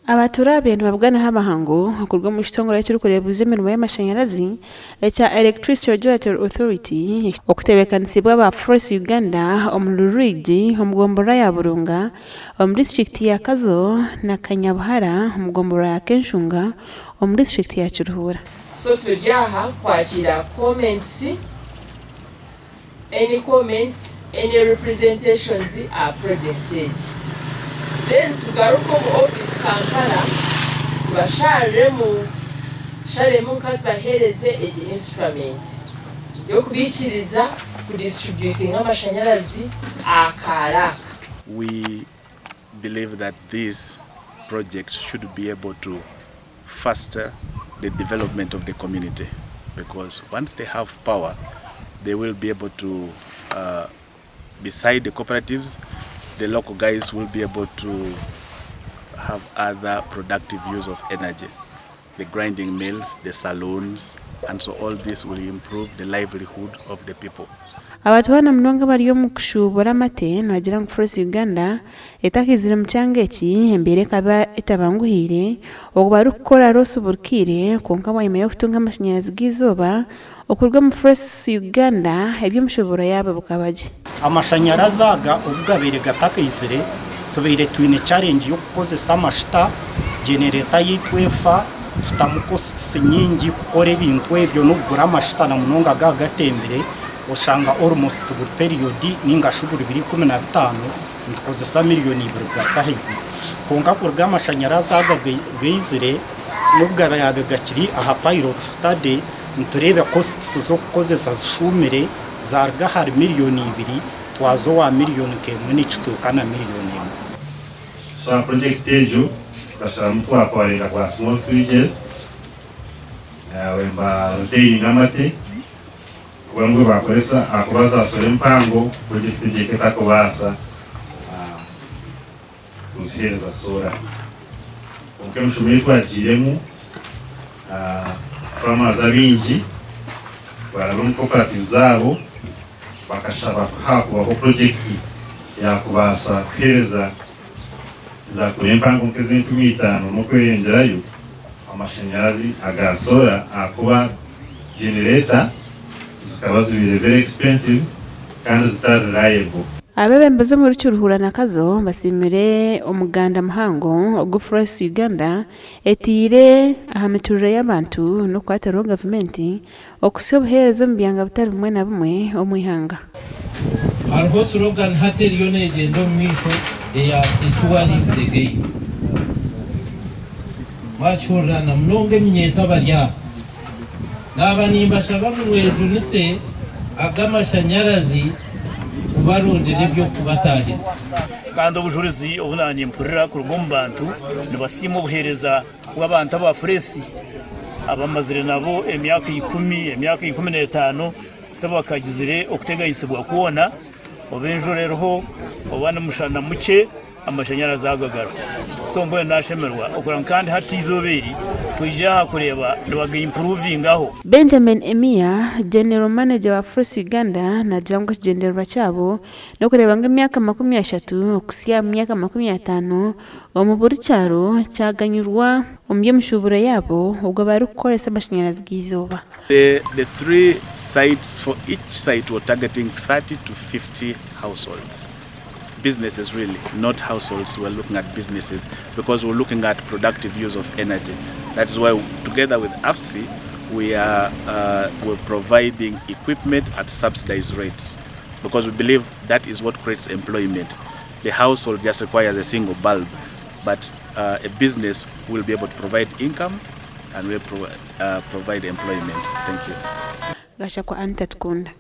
Abatuura ababaire nibabuganaho abahangu okuruga omu kitongore ekirikureebuza emirimo y'amashanyarazi ekya Electricity Regulatory Authority okutebeekanisiibwe aba Force Uganda omuri Rurwigi omu gomborora ya Burunga omu disiturikiti ya Kazo na Kanyabuhara omu gomborora ya Kenshunga omu disiturikiti ya Kiruhura. So turi aha kwakiira comments, any comments, any representations aha project egi. Then tugaruke omu office Kampala tubashariremu, tusharemu nka tubahereze egi instrument y'okubaikiriza ku distributinga amashanyarazi aha kaaro aka. We believe that this project should be able to faster the development of the community because once they have power they will be able to uh, beside the cooperatives the local guys will be able to have other productive use of energy the grinding mills the saloons and so all this will improve the livelihood of the people. Abantu boona munonga abari omu kushuubura amate nibagira ngu Force Uganda Etakaizire omu kyanga eki, embeera ekaba etabanguhiire, obwo barikukora roosi buri kaire, kwonka bwanyima y'okutunga amashanyarazi g'eizooba okuruga omu Force Uganda, eby'emishuuburo yaabo bikaba gye. Amashanyarazi aga obu gabaire gatakaizire, tubaire twine challenge y'okukozesa amashuta, generator yaitu efa, tutamu costs nyingi kukora ebintu ebyo n'okugura amashuta na munonga gaba gatembire, oshanga almost buri period ninga shi buri biro 15 nitukozesa miriyoni ibiri kugaruka ahaiguru. Kwonka kuruga amashanyarazi aga gaizire, n'obu garaabe gakiri aha pilot study, nitureeba costs z'okukozesa zishuumire, zaaruga ahari miriyoni ibiri twaza owa miriyoni nk'emwe n'ekicweka na miriyoni emwe. So aha project egyo tukasharamu twakwaringa kwa small fridges, niba retaininga amate. Kuba ngu bakoresa ahakuba za solar empango project egyo ekaba etakubaasa kuzihereza solar. Kwonka emishomo ei twagiiremu farmers abaingi baraba omu cooperative zaabo bakashaba ku hakubaho project yakubaasa kuhereza za kura empango nk'ezenkumi itaano n'okweyongyerayo amashanyarazi aga solar ahakuba Generator zikaba zibaire very expensive kandi zitari reliable. Abeebembezi omuri Kiruhura na Kazo basiimire omuganda muhango ogu Forest Uganda etaire aha miturire y'abantu n'okukwatiraho gavumenti okuhitsya obuheereza omu byanga bitari bimwe na bimwe omu ihanga. Hariho slogan hati eriyo negyenda omu maisho eya Securing the Gains. Mwakihurira na munonga eminyeeto abari aha. Naaba nimbashaba ngu mwejunise ag'amashanyarazi kubarondera eby'okubataahiza. Kandi obujurizi obu naaba nimpurira kuruga omu bantu, nibasiima obuheereza bw'abantu aba Furesi abamazire nabo emyaka ikumi, emyaka 15, tibakagizire okuteganisibwa kwona, oba enjura eriho, oba n'omushana mukye. Amashanyarazi ago gariho. So mbwenu nashemerwa okureba ngu kandi hati eizooba eri twija aha kureeba nibaga impuruvingaho. Benjamin Emiya, General Manager wa Force Uganda naagira ngu ekigyendererwa kyabo n'okureeba ngu emyaka 30 okuhitsya aha myaka 50 omu buri kyaro kyaganyurwa omu by'emishuuburo yaabo obwo barikukoresa amashanyarazi g'eizooba. The three sites for each site we're targeting 30 to 50 households. Businesses really, not households, we're looking at businesses because we're looking at productive use of energy. That is why together with AFSI we are we're providing equipment at subsidized rates because we believe that is what creates employment. The household just requires a single bulb, but a business will be able to provide income and will provide employment. Thank you. Gashakwa Anita Tukunda.